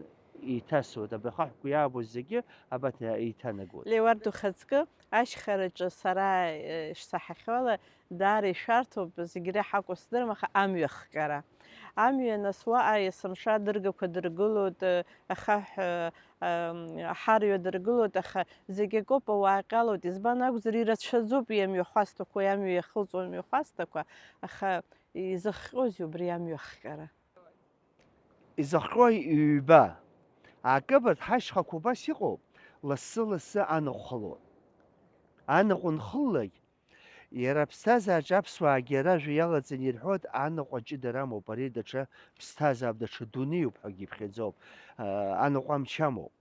еиҭасуеит, абри ахаҳәқәа иаабоз зегьы абарҭ еиҭанагоит. Леуард, ухаҵкы, ашьхараҿы сара, э, ишсаҳахьоу ала, даара ишәарҭоуп, зегь реиҳа акәу сыздырам, аха амҩа ахҟьара. Амҩа нас уаҟа есымша адыргақәа дыргылоит, э, ахаҳә, э, ам, аҳарҩа дыргылоит, аха зегь акоуп, ауаа ҟьалоит. Избан акәзар, ирацәаӡоуп иамҩахәасҭақәа, иамҩа иахылҵуа амҩахәасҭақәа, аха изыхҟьозеи убри амҩа ахҟьара? Изыхҟьо ҩба. Акы абарҭ ҳашьхақәа убас иҟоуп, лассы-лассы анаҟә хылон. Анаҟә унхыллак, иара аԥсҭазаараҿы аԥсуаагьы ара ажәа иалаҵаны ирҳәоит, анаҟә аҷыдара амоуп, ари даҽа ԥсҭазаап, даҽа дунеиуп ҳәагьы иԥхьаӡоуп, а, анаҟә амч амоуп.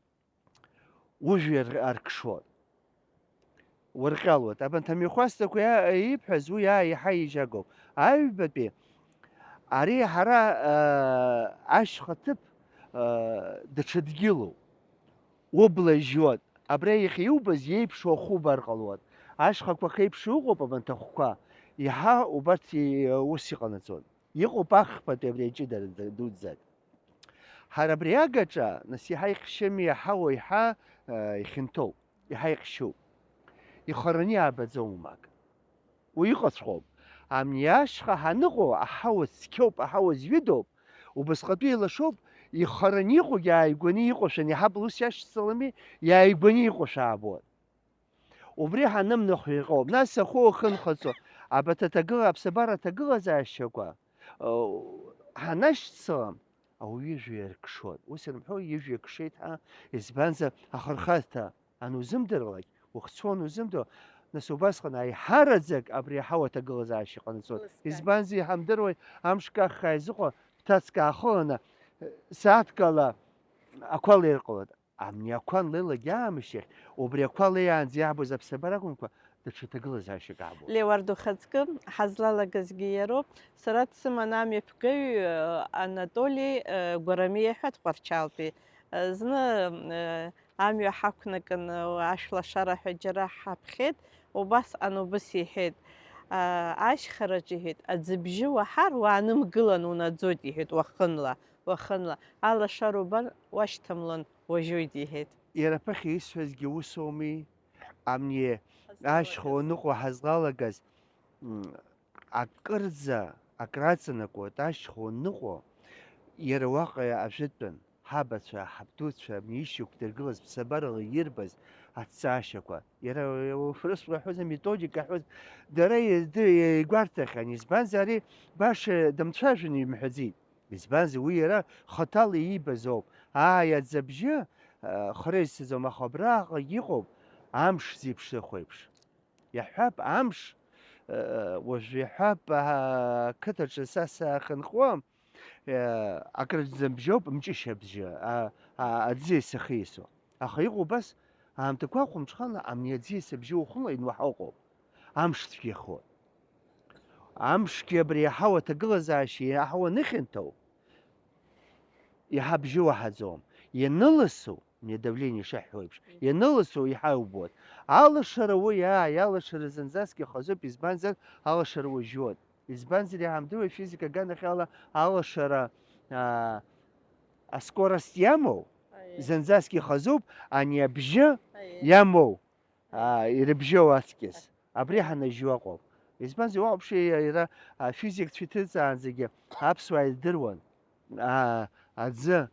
Ужәҩа ар-, аркшоит. Урҟьалоит. Абанҭ амҩахәасҭақәа иа-, ибҳәаз уи аа иаҳа еижьагоуп. Аҩбатәи, ари ҳара, аа, ашьха ҭыԥ, аа, даҽа дгьылуп. Убла ижьуеит. Абра иахьа иубаз иеиԥшу ахәы убар ҟалоит. Ашьхақәа ахеиԥшу ыҟоуп абанҭ ахәқәа. Иаҳа убарҭ и-, ус иҟанаҵоит. Иҟоуп ахԥатәи абри аҷыдара д-, дуӡӡак. Ҳара абри агаҿа, нас, иаҳа иҟьшьыми, иаҳа уаҩ ҳа, э, ихьанҭоуп, иаҳа иҟьшьуп. Ихараны иаабаӡом уамак. Уи иҟаҵәҟьоуп. Амни ашьха ҳаныҟоу, аҳауа цқьоуп, аҳауа зҩыдоуп, убасҟатәи еилашоуп, ихараны иҟоугьы ааигәаны иҟоушәа, иаҳа блус иашьцылами, иааигәаны иҟоушәа аабоит. Убри ҳанымныхәо иҟоуп. Нас ахәы уахынхаҵо, абарҭ аҭагыла-, аԥсабара аҭагылазаашьақәа, э, ҳанашьцылам, ауаҩы ижәҩа иркшоит. Ус ирымҳәо, ижәҩа кшеит ҳәа, избанзар, ахырхарҭа анузымдырлак, ухцәы анузымдыруа, нас убасҟан аиҳараӡак абри аҳауа аҭагылазаашьа ҟанаҵоит. Избанзар, иҳамдыруеи, амш каххаа изыҟоу, ԥҭацк аахыланы, э, сааҭк ала ақәа леирҟалоит. Амни ақәа анлеилак иаамышьҭахь, убри ақәа леиаанӡа иаабоз аԥсабара акәымкәа, даҽа ҭагылазаашьак аабоит. Леуард ухаҵкы, ҳазлалагазгьы иароуп. Сара дсыман амҩаԥгаҩ, э, Анатоли, э, Гәарамиа ҳәа Тҟәарчалтәи. Э, зны, э, амҩа ҳақәнакын, э, ашәлашара ҳәа џьара ҳаԥхьеит, убасҟан убыс иҳәеит, а, ашьхараҿ иҳәеит, аӡыбжьы уаҳар, уаанымгылан унаӡоит, иҳәеит, уахынла, уахынла. Алашара убар, уашьҭамлан, уажәоит, иҳәеит. Иара аԥыхьа исҳәазгьы усоуми, амни ашьха уаныҟоу ҳазлалагаз, м, акырӡа акраҵанакуеит, ашьха уаныҟоу, иара уаҟа ажәытәан, ҳабацәа, ҳабдуцәа, амни ишьақәдыргылаз ԥсабарала ирбаз аҭҵаашьақәа. Иара урысқәа ҳәа аметодика ҳәа дара ирды-, игәарҭахьан, избанзар, ари баша дымцәажәаны имҳәаӡеит. Избанзар, уи иара хаҭала иибаз ауп. Ааи, аӡыбжьы, а, хра изцаӡом, аха абраҟагь иҟоуп, амш зеиԥшрахо еиԥш. Иаҳҳәап, амш, а, уажә иаҳҳәап, а, ақыҭаҿы са сахьынхо, а, акрыӡбжьоуп, мҷышьа бжьы, а, а, аӡиас ахьиасуа. Аха иҟоу убас, аамҭақәа хәымҽхала амни аӡиас абжьы ухылаҩ уаҳа уҟоуп. Амш цәгьахоит. Амшгьы абри иаҳау аҭагылазаашьа иаҳау аныхьанҭоу, иаҳа абжьы уаҳаӡом. Ианыласу, мни адавление ишаҳҳәо еиԥш, ианыласу иаҳа иубоит. Алашара уи, ааи, алашара зынӡаск ихазуп, избанзар, алашара уажәуан. Избанзар, иаҳамдыруа афизика аганахьала алашара, аа, аскорост иамоу, Аиеи. Зынӡаск ихазуп, ани абжьы Аиеи. Иамоу. Аа, ирыбжьоу аҵкьыс. Абри ҳанажьуа ыҟоуп. Избанзар, уаҟа вообще иара афизикцәа иҭыҵаанӡагьы аԥсуаа ирдыруан. Аа, аӡы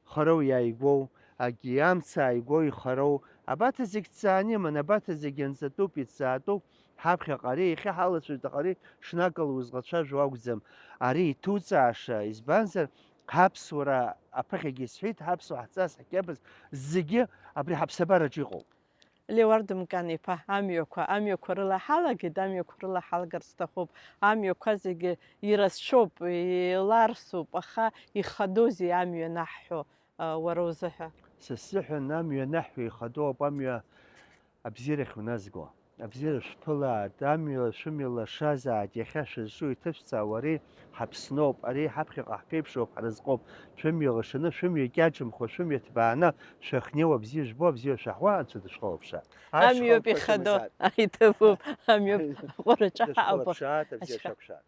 хыроу иааигәоу, агьи амца ааигәоу ихароу, абарҭ зегь ҭҵааны иман, абарҭ зегь анҵатәуп, иҭҵаатәуп, ҳаԥхьаҟа ари, иахьа ҳалацәажәоит, аха ари ҽнакала узлацәажәо акәӡам. Ари иҭуҵааша, избанзар, ҳаԥсуара аԥыхьагьы исҳәеит, ҳаԥсуа ҳҵас, ҳқьабз зегьы абри ҳаԥсабараҿы иҟоуп. Леуард Мкан-иԥа, амҩақәа, амҩақәа рыла ҳалагеит, амҩақәа рыла ҳалгар сҭахуп. Амҩақәа зегьы ирацәоуп, еиларсуп, аха ихадоузеи амҩа анаҳҳәо, а, уара узыҳәа? Са сзыҳәан амҩа анаҳҳәо ихадоуп, амҩа абзиарахь уназго. Абзиара шәԥылааит, амҩа шәымҩа лашазааит, иахьа шәызҿу иҭышәҵаауа ари ҳаԥсноуп, ари ҳаԥхьаҟа ҳԥеиԥшроуп, ҳразҟоуп. Шәымҩа лашаны, шәымҩа кьаҿымхуа, шәымҩа ҭбааны шәахьнеиуа бзиа жәбо, абзиа шәаҳуа, Анцәа дышәхылаԥшааит. Амҩоуп ихадоу, иҭабуп, амҩоуп аҟәараҿы ҳаҟоуп. Дышәхылаԥшааит, абзиа Ашьха. Шәақәшәааит.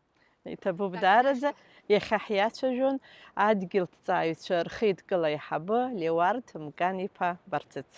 Иҭабуп даараӡа, иахьа ҳиацәажәон адгьылҭҵааҩцәа рхеидкыла аиҳабы Леуард Мкан-иԥа Барцыц.